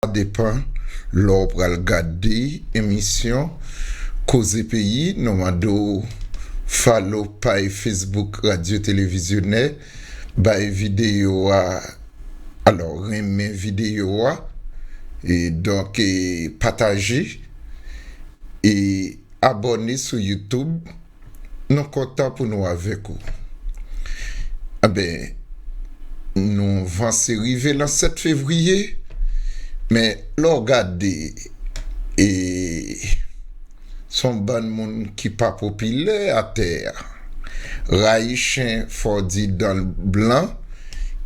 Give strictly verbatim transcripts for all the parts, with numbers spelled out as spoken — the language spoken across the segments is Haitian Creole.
depan lè w pral gade emisyon Koze Peyi. Nou mande w follow paj Facebook Radyo Televizyonè, bay videyo a, alò, renmen videyo a, e donk, e pataje, e abòne sou YouTube. Nou kontan pou nou avèk ou. Enben, nou vanse rive nan sèt fevriye, men lè w gade, e s on bann moun ki pa popilè atè a. Rayi chen fò di dan l blan,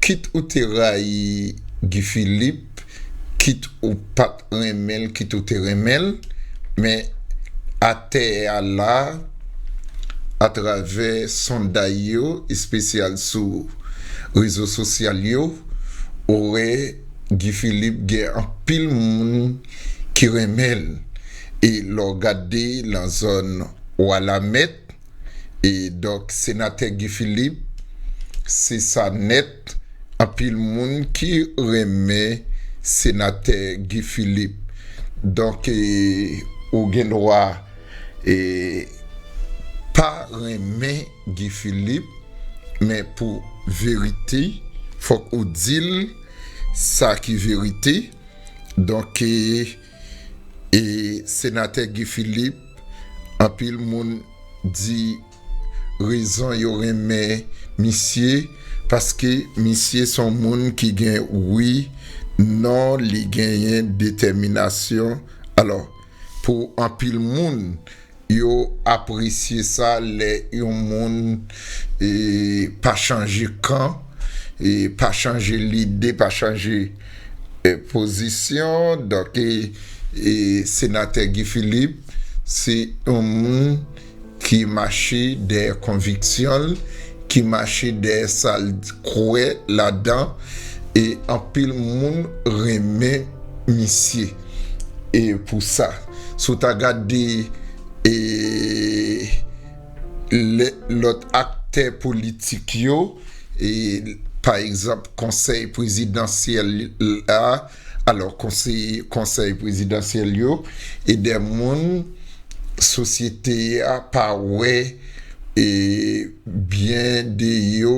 kit ou te rayi Guy Philippe, kit ou pa t renmen l, kit ou te renmen l, men atè a la, atravè sonday yo, espesyal sou rezo sosyal yo, ou wè Guy Philippe gen anpil moun ki renmen l. E lè w gade nan zòn Walamèt, e donk, senatè Guy Philippe, se sa nèt, anpil moun ki renmen senatè Guy Philippe. Donk, e, ou gen dwa, e, pa renmen Guy Philippe, men pou verite, fòk ou di l sa ki verite. Donk, e, e senatè Guy Philippe, anpil moun di rezon yo renmen misye, paske misye s on moun ki gen wi, non, li genyen detèminasyon. Alò, pou anpil moun, yo apresye sa lè yon moun, e, pa chanje kan, e, pa chanje lide, pa chanje, e, pozisyon. Donk, e, e, senatè Guy Philippe, se yon moun ki mache dèyè konviksyon l, ki mache dèyè sa l kwè ladan, e anpil moun renmen misye. E pou sa, si w ta gade, e, lè, lòt aktè politik yo, e, pa egzanp, konsèy prezidansyèl la, alò, konsèy, konsèy prezidansyèl yo, e de moun sosyete a pa wè, e, byen de yo.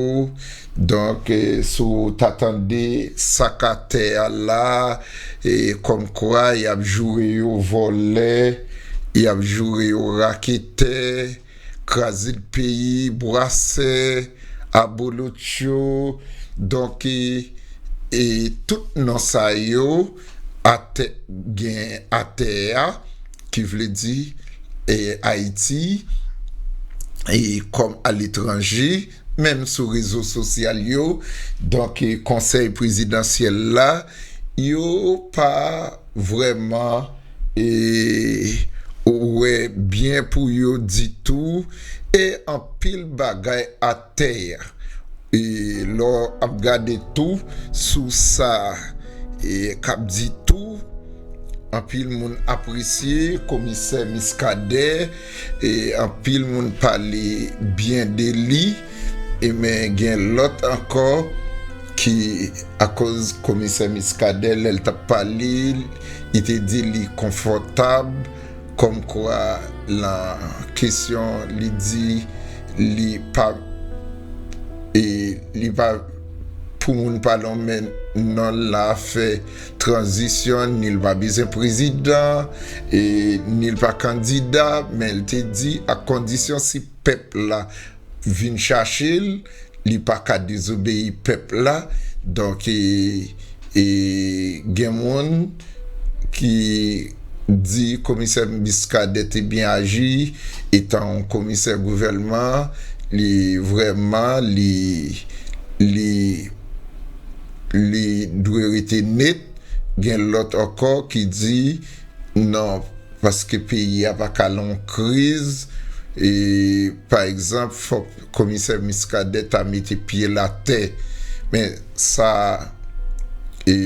Donk, e, si w ta tande sa k atè a la, e, kòmkwa y ap joure yo vòlè, y ap joure yo raketè, kraze peyi, bwasè, abolotcho. Donk, e, e tout non sa yo atè, gen atè a, ki vle di, e, Ayiti, e kòm aletranje, menm sou rezo sosyal yo. Donk, e, konsèy prezidansyèl la, yo pa vrèman, e, wè byen pou yo ditou, e anpil bagay atè a. E lè w ap gade tou sou sa, e, k ap di tou, anpil moun apresye komisè Muscadin, e anpil moun pale byen de li, e men gen lòt ankò ki, akoz komisè Muscadin, lè l t ap pale, li te di li konfòtab, kòmkwa nan kesyon li di li pa, e li pa pou moun pa lonmen non l nan afè tranzisyon, ni l pa bezwen prezidan, e ni l pa kandida, men l te di ak kondisyon si pèp la vin chache l, li pa ka dezobeyi pèp la. Donk, e, e gen moun ki di komisè Muscadin te byen aji, etan yon komisè gouvènman, li vrèman, li, li, li dwe rete net. Gen lòt ankò ki di non, paske peyi a pa ka nan yon kriz. E, pa egzanp, fòk komisè Muscadin ta mete pye l atè. Men sa, e,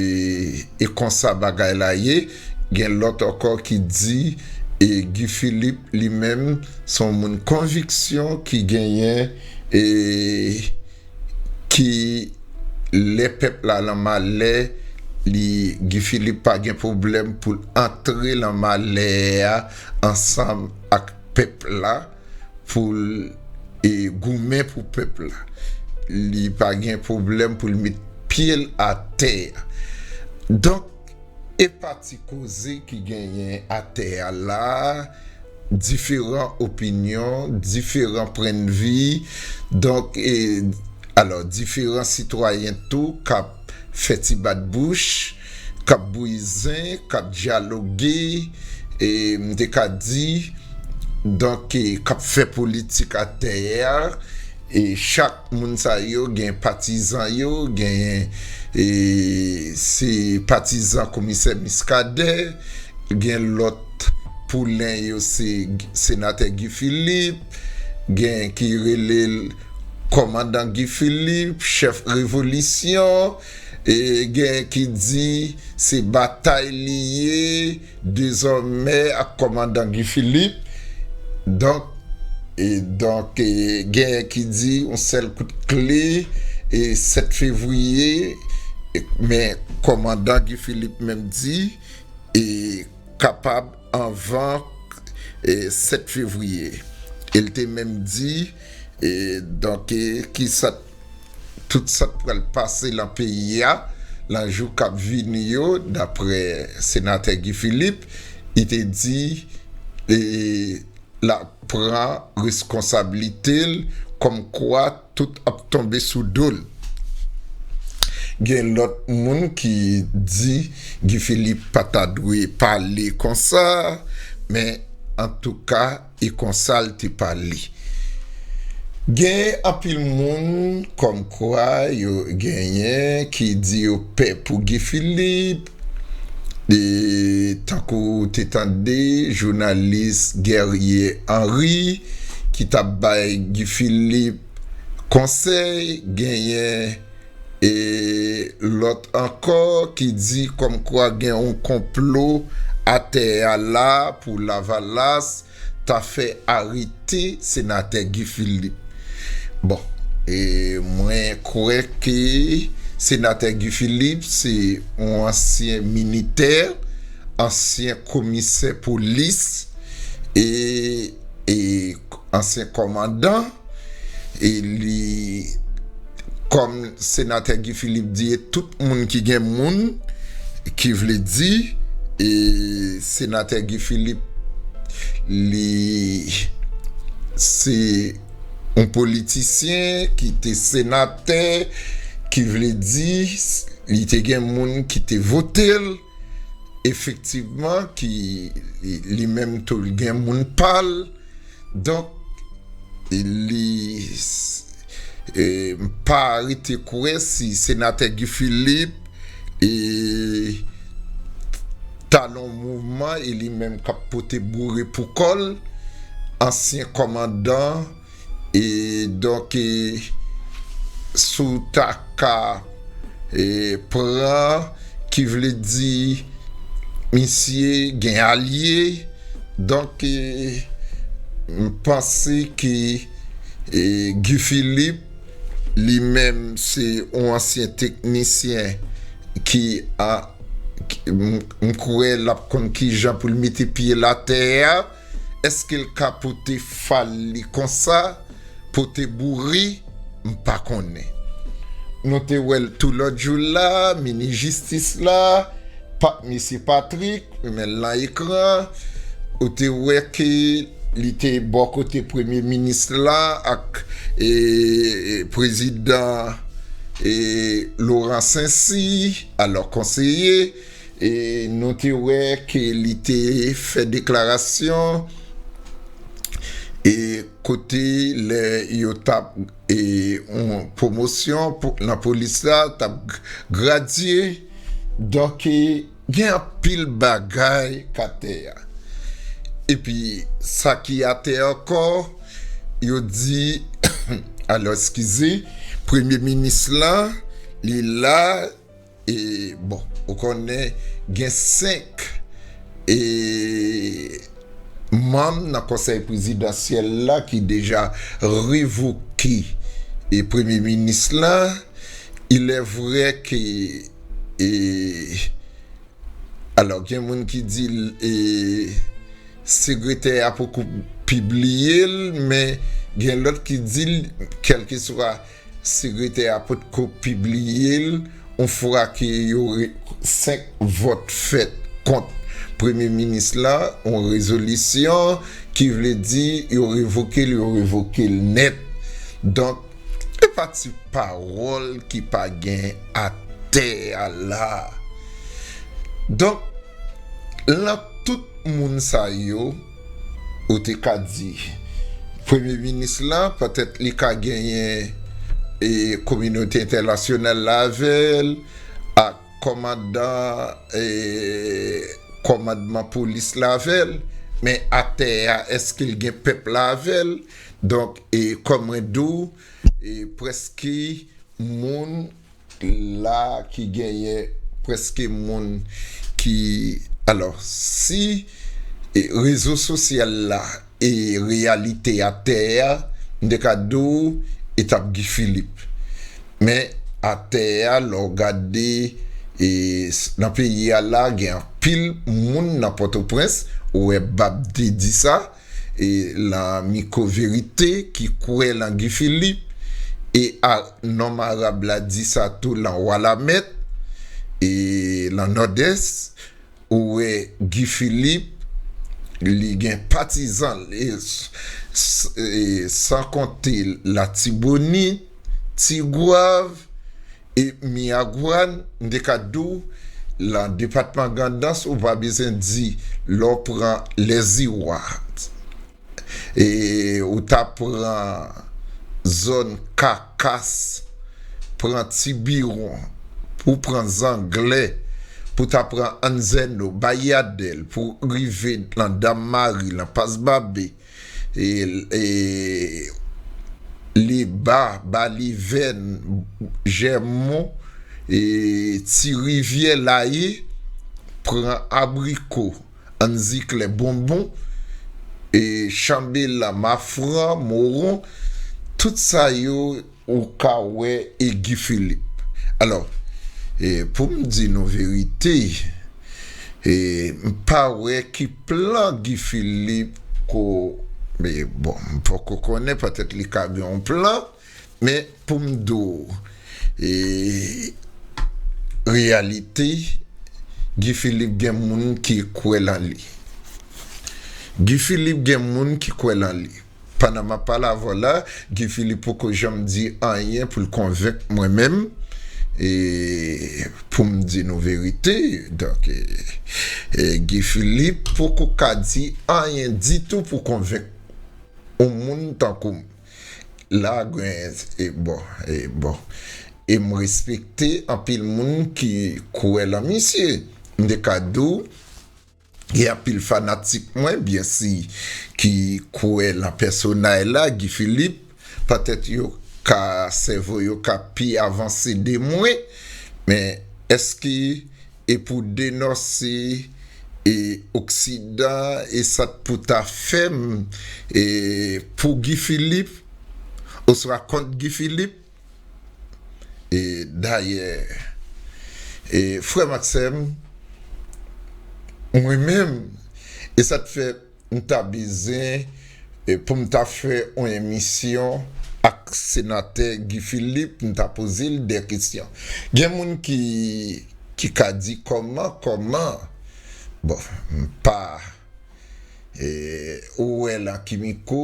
e konsa bagay la ye. Gen lòt ankò ki di, e, Guy Philippe li menm, s on moun konviksyon ki genyen, e, ki lè pèp la nan malè, Li, Guy Philippe pa gen pwoblèm pou l antre nan malè a ansanm ak pèp la, pou l e goumen pou pèp la. Li pa gen pwoblèm pou l met pye l atè a. Donk, e pa ti koze ki genyen atè a la a, diferan opinyon, diferan pwennvi. Donk, e, alò, diferan sitwayen tou k ap fè ti bat bouch, k ap bouyi zen, k ap dyaloge, e m te ka di, donk, e k ap fè politik atè a. E chak moun sa yo gen patizan yo, gen, e, se patizan komisè Muscadin, gen lòt poulen yo se senatè Guy Philippe, gen ki rele l kòmandan Guy Philippe, chèf revolisyon, e gen ki di se batay li ye dezòmè ak kòmandan Guy Philippe. Donk, e donk, e, gen ki di yon sèl kout kle, e sèt fevriye, e, men kòmandan Guy Philippe menm di, e kapab anvan, e, sèt fevriye. E l te menm di, e, donk, e, ki sa, tout sa k pral pase lan peyi a, lan jou k ap vini yo, daprè senatè Guy Philippe, li te di, e, l ap pran reskonsablite l, kòmkwa tout ap tonbe sou do l. Gen lòt moun ki di Guy Philippe pa ta dwe pale konsa, men antouka, e konsa l te pale. Gen anpil moun kòmkwa yo genyen ki di yo pè pou Guy Philippe, e tankou w te tande jounalis Guerrier Henry ki t ap bay Guy Philippe konsèy, genyen e lòt ankò ki di kòmkwa gen yon konplo atè a la pou Lavalas ta fè arete senatè Guy Philippe. Bon, e mwen kwè ke senatè Guy Philippe se yon ansyen militè, ansyen komisè polis, e, e ansyen kòmandan, e li, kòm senatè Guy Philippe di, e tout moun ki gen moun, ki vle di, e senatè Guy Philippe, li se yon politisyen ki te senatè, ki vle di, li te gen moun ki te vote l, efektivman, ki li menm tou l gen moun pa l. Donk, li, e, m pa rete kwè si senatè Guy Philippe, e, ta nan yon mouvman e li menm k ap pote boure pou kò l, ansyen kòmandan, e donk, e, si w ta ka, e, pran, ki vle di misye gen alye. Donk, e, m panse ke, e, Guy Philippe, li menm, se yon ansyen teknisyen ki a, ki, m, m kwè l ap konn kijan pou l mete pye l atè a. Èske l ka pote fal li konsa, pote boure? M pa konnen. Nou te wè l tou lòt jou la, minis jistis la, pa, mesye Patrick, men l nan ekran, ou te wè ke li te bò kote premye minis la ak, e, e, prezidan, e, Laurent Saincy, alò konseye, e nou te wè ke li te fè deklarasyon, e kote lè yo t ap, e yon pwomosyon pou, nan polis la, t ap g-, gradye. Donk, e, gen anpil bagay k atè a. Epi, sa ki atè ankò, yo di, alò, eskize, premye minis la, li la, e, bon, ou konnen, gen senk, e, manm nan konsèy prezidansyèl la ki deja revoke, e, premye minis la. Il est vrai ke e, alò, gen moun ki di l, e, sekretè a poko pibliye l, men gen lòt ki di l, kèlkeswa sekretè a potko pibliye l, yon fwa ke yo re- senk vòt fèt kont premye minis la, yon rezolisyon ki vle di yo revoke l, yo revoke l nèt. Donk, e pa ti pawòl ki pa gen atè a la. Donk, lan tout moun sa yo, ou te ka di, premye minis la, petèt li ka genyen e kominote entènasyonal la avè l, ak kòmandan e kòmandman polis la avè l, men atè a, èske l gen pèp la avè l? Donk, e kòm mwen di w, e prèske moun la ki genyen, prèske moun ki, alò, si e rezo sosyal la e reyalite atè a, m te ka di w e t ap Guy Philippe. Men atè a, lè w gade e s- nan peyi a la, gen anpil moun nan Pòtoprens, ou wè Bab te di sa, e lan Mikwo Verite ki kwè lan Guy Philippe, e a, nonm arab la di sa tou lan Walamèt, e lan Nòdès, ou wè Guy Philippe, li gen patizan l, e s- s- e san konte Latibonit, Tigwav, e Miragwàn, m te ka di w, lan depatman Grandans, ou pa bezwen di, lè w pran Lèziwa, e ou ta pran zòn Kakas, pran Tibiwon, pou pran Zanglè, pou ta pran Anzèno, Bayadèl, pou rive lan Dam Mari, lan Pas Babe, e, e Leba, Balivèn, Jèmon, e Ti Rivyè, Laye, pran Abriko, Annziklè, Bonbon, e Chanbelan, Mafran, Moron, tout sa yo ou ka wè e Guy Philippe. Alò, e pou m di nou verite, e m pa wè ki plan Guy Philippe ko, men bon, m poko konnen, petèt li ka gen yon plan, men pou m di w, e reyalite, Guy Philippe gen moun ki kwè lan li. Guy Philippe gen moun ki kwè lan li. Pandan m ap pale avè w la, Guy Philippe poko janm di anyen pou l konvenk mwen menm, e pou m di nou verite. Donk, e, e Guy Philippe poko ka di anyen ditou pou konvenk yon moun tankou m. La, gen, e bon, e bon. E m respekte anpil moun ki kwè lan misye. M te ka di w, gen anpil fanatik mwen, byensi, ki kwè lan pèsonay la, Guy Philippe. Petèt yo ka, sèvo yo ka pi avanse de mwen, men èske e pou denonse e Oksidan e sa t pou ta fè m e pou Guy Philippe oswa kont Guy Philippe? E dayè, e frè m ak sè m, mwen menm, e sa t fè m ta bezwen, e pou m ta fè yon emisyon ak senatè Guy Philippe, m ta poze l de kesyon. Gen moun ki, ki ka di kòman, kòman, bon, m pa, e, ou wè lan Kimiko,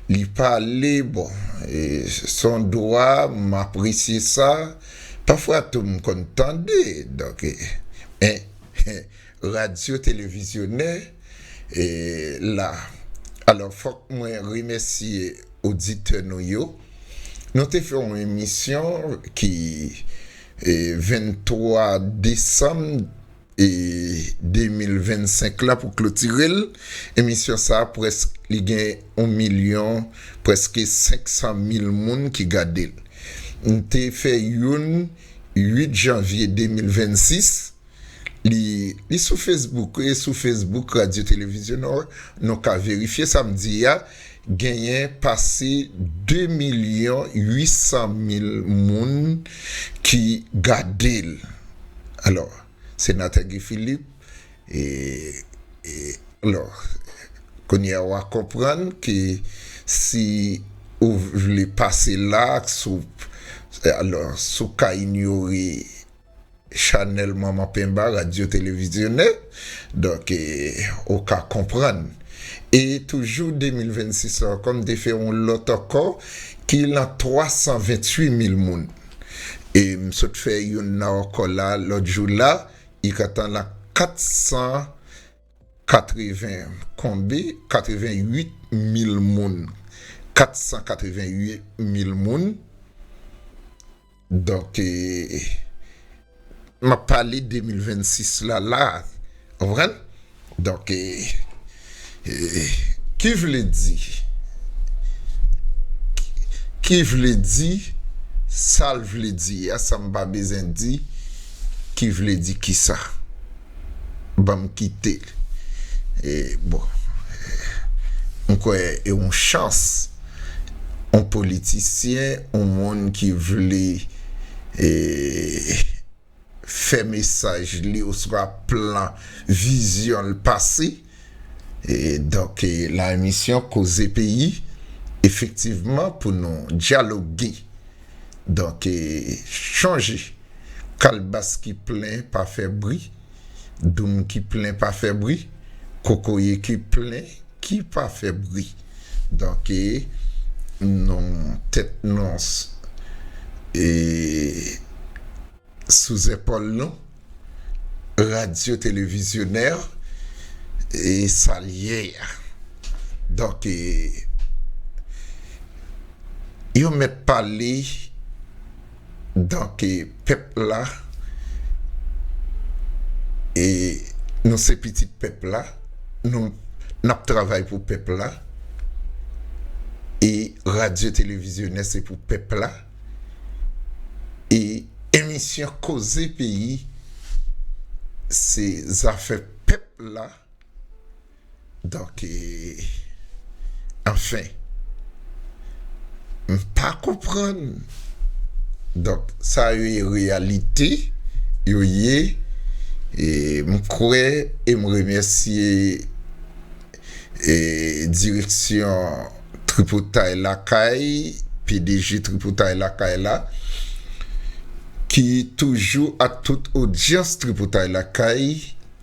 li pale, bon, e, se yon dwa, m apresye sa. Pafwa tou, m konn tande, donk, e, men, radyo televizyonè, e, la. Alò, fòk mwen remèsye oditè nou yo. Nou te fè yon emisyon ki, e, venntwa desanm, e, de mil vennsenk la pou klotire l. Emisyon sa a, prèsk, li gen yon milyon, prèske senk san mil moun ki gade l. M te fè youn uit janvye de mil vennsis. Li, li sou Facebook, e sou Facebook Radyo Televizyonè, nou ka verifye sa m di a, genyen pase de milyon uit san mil moun ki gade l. Alò, Senatè Guy Philippe, e, e, alò, kounye a w a konprann ke si ou vle pase la, si w, alò, si w ka inyore chanèl Manman Penba, radyo televizyonè, donk, e, ou ka konprann. E toujou de mil vennsis la ankò, m te fè yon lòt ankò ki lan twa san venntuit mil moun. E m sot fè youn nan ankò la, lòt jou la, li gentan lan kat san katreven, konbe? Katreven uit mil moun. Kat san katreven uit mil moun. Donk, e, m ap pale de mil vennsis la, la, konprann? Donk, e, e, ki vle di, ki vle di, sa l vle di a, sa m pa bezwen di, ki vle di kisa? Ban m kite l. E, bon, m kwè e yon chans, yon politisyen, yon moun ki vle, e, fè mesaj li oswa plan, vizyon l pase. E, donk, e, lan emisyon Koze Peyi, efektivman, pou nou dyaloge. Donk, e, chonje, kalbas ki plen pa fè bri, doum ki plen pa fè bri, kokoye ki plen ki pa fè bri. Donk, e, nou tèt nou s-, e, sou zèpòl nou, radyo televizyonè, e sa l ye a. Donk, e, yo mèt pale, donk, e, pèp la, e nou se pitit pèp la, nou, n ap travay pou pèp la, e radyo televizyonè se pou pèp la, e emisyon Koze Peyi, se zafè pèp la. Donk, e, anfen, m pa konprann. Donk, sa yo ye reyalite, yo ye, e m kwè, e m remèsye, e, direksyon Tripotay Lakay, P D G Tripotay Lakay la, ki toujou ak tout odyans Tripotay Lakay,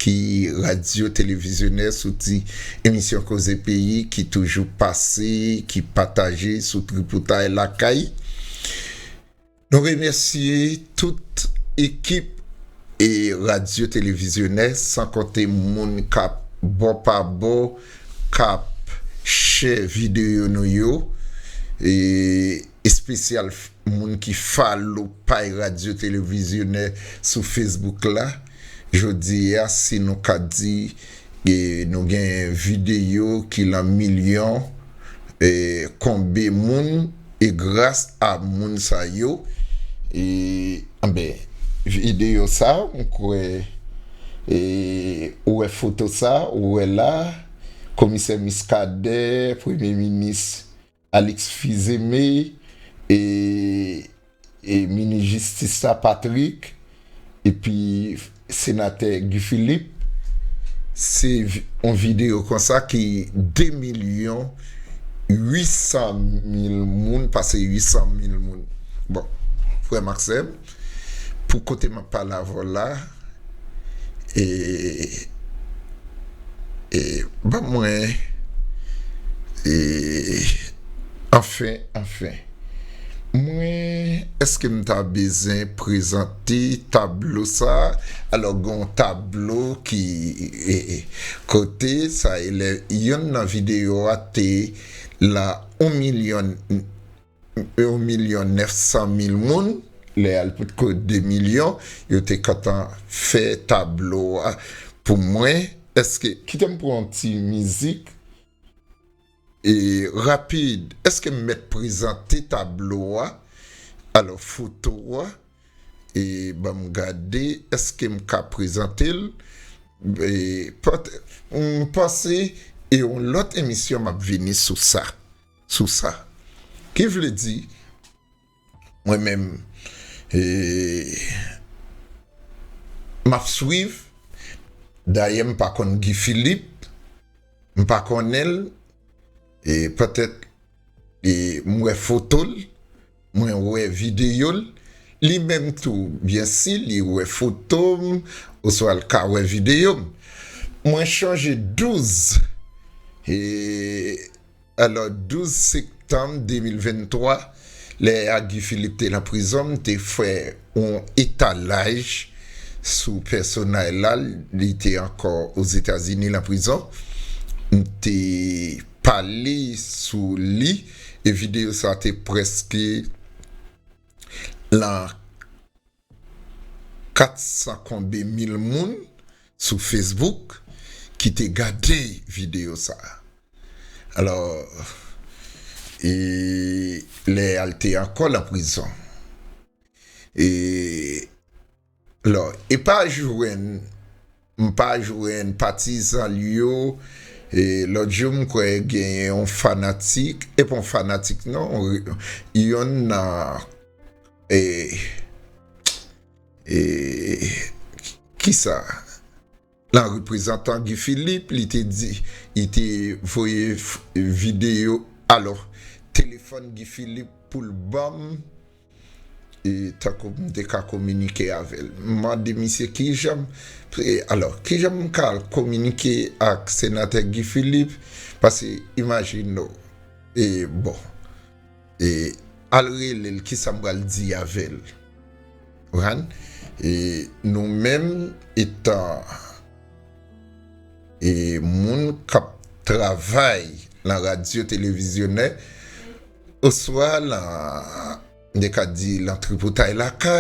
ki radyo televizyonè sou ti emisyon Koze Peyi ki toujou pase, ki pataje sou Tripotay Lakay. Nou remèsye tout ekip e radyo televizyonè, san konte moun k ap bò pa bò, k ap share videyo nou yo, e espesyal f-, moun ki follow pay radyo televizyonè sou Facebook la. Jodi a, si nou ka di, e, nou gen videyo ki lan milyon, e, konbe moun, e gras a moun sa yo, e, anben, videyo sa, m kwè, e, ou wè foto sa, ou wè la, Komisè Muscadin, Premye Minis Alix Fils-Aimé, e, e Minis Jistis la, Patrick, epi Senatè Guy Philippe, se vi-, yon videyo konsa ki de milyon uit san mil moun, pase uit san mil moun. Bon, frè m ak sè m, pou kote m ap pale avè w la, e, e, ban mwen, e, anfen, anfen. Mwen, èske m ta bezwen prezante tablo sa? Alò, gen yon tablo ki, e, e, kote sa e lè youn nan videyo a te la yon milyon, yon milyon nèf san mil moun, lè al potko de milyon, yo te kontan fè tablo a pou mwen. Èske, kite m pran yon ti mizik, e, rapid, èske m mèt prezante tablo a? Alò, foto a, e, ban m gade, èske m ka prezante l? E, pòt-, m panse, e yon lòt emisyon, m ap vini sou sa. Sou sa. Ki vle di, mwen menm, e, m ap swiv. Dayè, m pa konn Guy Philippe, m pa konnen l, e petèt e m wè foto l, mwen wè videyo l, li menm tou, byensi, li wè foto m, oswa l ka wè videyo m. Mwen chonje douz, e, alò, douz septanm de mil venntwa, lè a Guy Philippe te nan prizon, m te fè yon etalaj sou pèsonay la, li te ankò Ozetazini nan prizon. M te pale sou li, e videyo sa te prèske lan kat san konbe mil moun sou Facebook ki te gade videyo sa. Alò, e lè a l te ankò nan prizon. E, alò, e pa jwenn, m pa jwenn patizan l yo. E lòt jou, m kwè genyen yon fanatik, e pa yon fanatik non, yon nan, e, e, kisa? Lan reprezantan Guy Philippe, li te di, li te voye f- videyo, alò, telefòn Guy Philippe pou l ban m, e tankou m te ka kominike avè l. M mande misye kijan m, e, alò, kijan m ka al kominike ak senatè Guy Philippe, paske imajine w, e bon, e al rele l, kisa m pral di avè l? Konprann? E nou menm, etan e moun k ap travay lan radyo televizyonè, oswa lan, m te ka di, lan tripotay lakay,